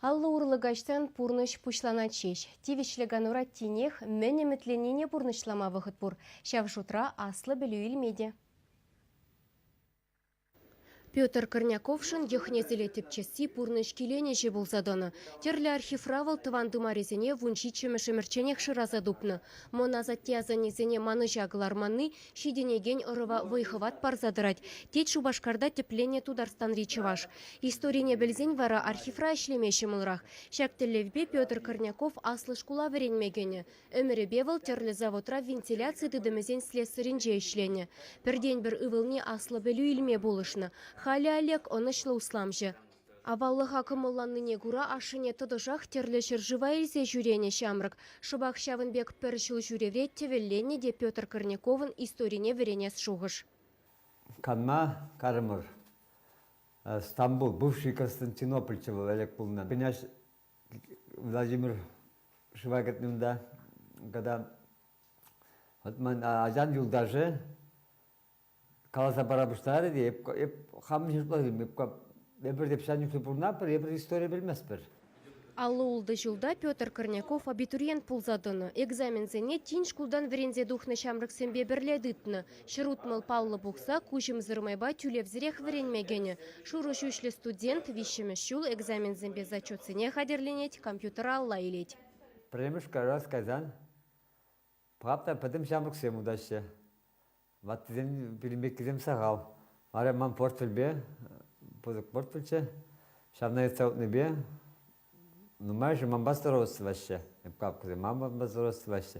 50 урлӑ каҫсан пурнӑҫ пуҫланать ҫеҫ. Тивӗҫлӗ канура тинех мӗн ӗмӗтленнине пурнӑҫлама вӑхӑт пур. Ҫав шутра аслӑ пӗлӳ илме те. Петр Корняковшӑн йӑх-несӗле тӗпчесси пурнӑҫ киленӗҫӗ пулса тӑнӑ. Тӗрлӗ архивра вӑл тӑван тымарӗсене 17-мӗш ӗмӗрчченех шыраса тупнӑ. Мӑн асатте-асаннесене манӑҫа кӑларманни ҫитӗнекен ӑрӑва вӑй-хӑват парса тӑрать, тет Шупашкарта тӗпленнӗ Тутарстанри чӑваш. Историне пӗлсен вара архивра ӗҫлеме ҫӑмӑлрах. Ҫак тӗллевпе Петр Корняков аслӑ шкула вӗренме кӗнӗ. Ӗмӗрӗпе вӑл тӗрлӗ заводра вентиляци тытӑмӗсен слесарӗнче ӗҫленӗ. Пӗртен-пӗр ывӑлне аслӑ пӗлӳ илме пулӑшнӑ. Халӗ Олег ӑнӑҫлӑ усламҫӑ. Аваллӑха кӑмӑлланнине кура ашшӗне тӑтӑшах тӗрлӗ ҫӗршыва илсе ҫӳренӗ ҫамрӑк. Шӑпах ҫавӑн пек пӗр ҫул ҫӳревре тӗвӗленнӗ те Петр Корняковӑн историне вӗренес шухӑш. Канма карӑмӑр. Стамбул, бывший Константинопольччӗ вӑл ӗлӗк пулнӑ. Князь Владимир шыва кӗртнӗ унта. Когда вот ман ачан юлташӗ каласа пара пуҫларӗ те, эп хам шутлатӑп, эпир те ҫав чухлӗ пурӑнатпӑр, эпир истори пӗлместпӗр. 56 ҫулта Петр Корняков абитуриент пулса тӑнӑ. Экзаменсене тин шкултан вӗренсе тухнӑ ҫамрӑксемпе пӗрле тытнӑ. 160 паллӑ пухса куҫӑмсӑр майпа тӳлевсӗрех вӗренме кӗнӗ. Шурӑ ҫӳҫлӗ студент виҫҫӗмӗш ҫул экзаменсемпе зачетсене хатӗрленет, компьютера алла илет. Пӗрремӗш раз кайсан пап та пӗтӗм ҫамрӑксем утаҫҫӗ. Ваттисем пирӗн сахал. Вара ман портфельпе, пысӑк портфельччӗ, ҫавна йӑтса утнипе нумайӑшӗ манпа здороваться тӑваҫҫӗ. Эп капкӑсем манпа здороваться тӑваҫҫӗ.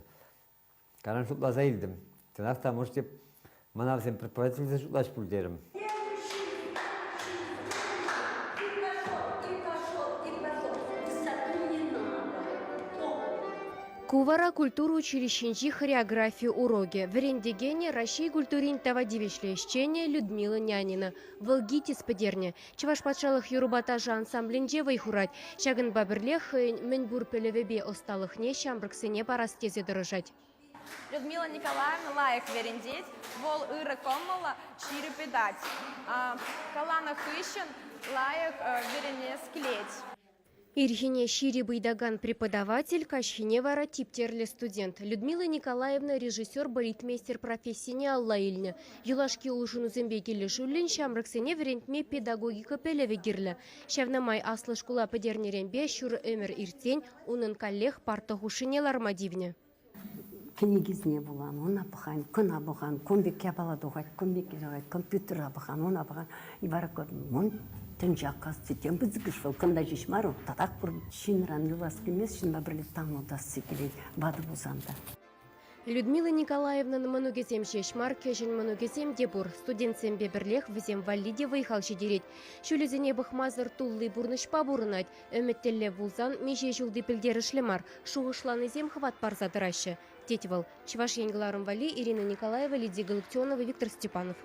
Кайран шутласа илтӗм. Чӑнах та, может, мана вӗсем преподавательсем шутлаҫ пуль терӗм. Ку вара культура училищинчи хореографи урокӗ. Вӗрентекенӗ Раҫҫей культурин тава тивӗҫлӗ ӗҫченӗ Людмила Нянина. Вӑл ГИТИС пӗтернӗ. Чӑваш патшалӑх юрӑпа ташӑ ансамблӗнче вӑй хурать. Ҫакӑнпа пӗрлех хӑйӗн мӗнпур пӗлӗвӗпе ӑсталӑхне ҫамрӑксене парас тесе тӑрӑшать. Людмила Николаевна лайӑх вӗрентет, вӑл ырӑ кӑмӑллӑ, ҫирӗп ыйтать. Каланӑ хыҫҫӑн лайӑх вӗренес килет. Ирхине ҫирӗп ыйтакан преподаватель, каҫхине вара типтерлӗ студент. Людмила Николаевна режиссер-балетмейстер профессине алла илнӗ. Юлашки улшӑнусемпе килӗшӳллӗн ҫамрӑксене вӗрентме педагогика пӗлӗвӗ кирлӗ. Ҫавна май аслӑ шкула пӗтернӗренпе ҫур ӗмӗр иртсен унӑн каллех парта хушшине ларма тивнӗ. Кӗнекисене вулан, ӑна пӑхан, кӑна пӑхан, кун пек япала тухать, кун пек тухать, компьютера пӑхан, ӑна пӑхан. И вара мӑн тӗнче оказывается тем пысӑкӑш вӑл, кӑнта ҫеҫ мар, татах пур ҫынран юлас килмест, ҫынпа пӗрле танлӑтасси килет, ватӑ пулсан та. Людмила Николаевнӑн мӑнукӗсем ҫеҫ мар, кӗҫӗн мӑнукӗсем те пур. Студентсемпе пӗрлех вӗсем валли те вӑй-хал ҫитерет. Ҫулӗсене пӑхмасӑр тулли пурнӑҫпа пурӑнать. Ӗмӗт-тӗллев пулсан миҫе ҫулти пӗлтерӗшлӗ мар, шухӑшланисем хӑват парса тӑраҫҫӗ, тет вӑл. Чӑваш Ен кӑларӑм валли Ирина Николаева, Лидия Галактионова, Виктор Степанов.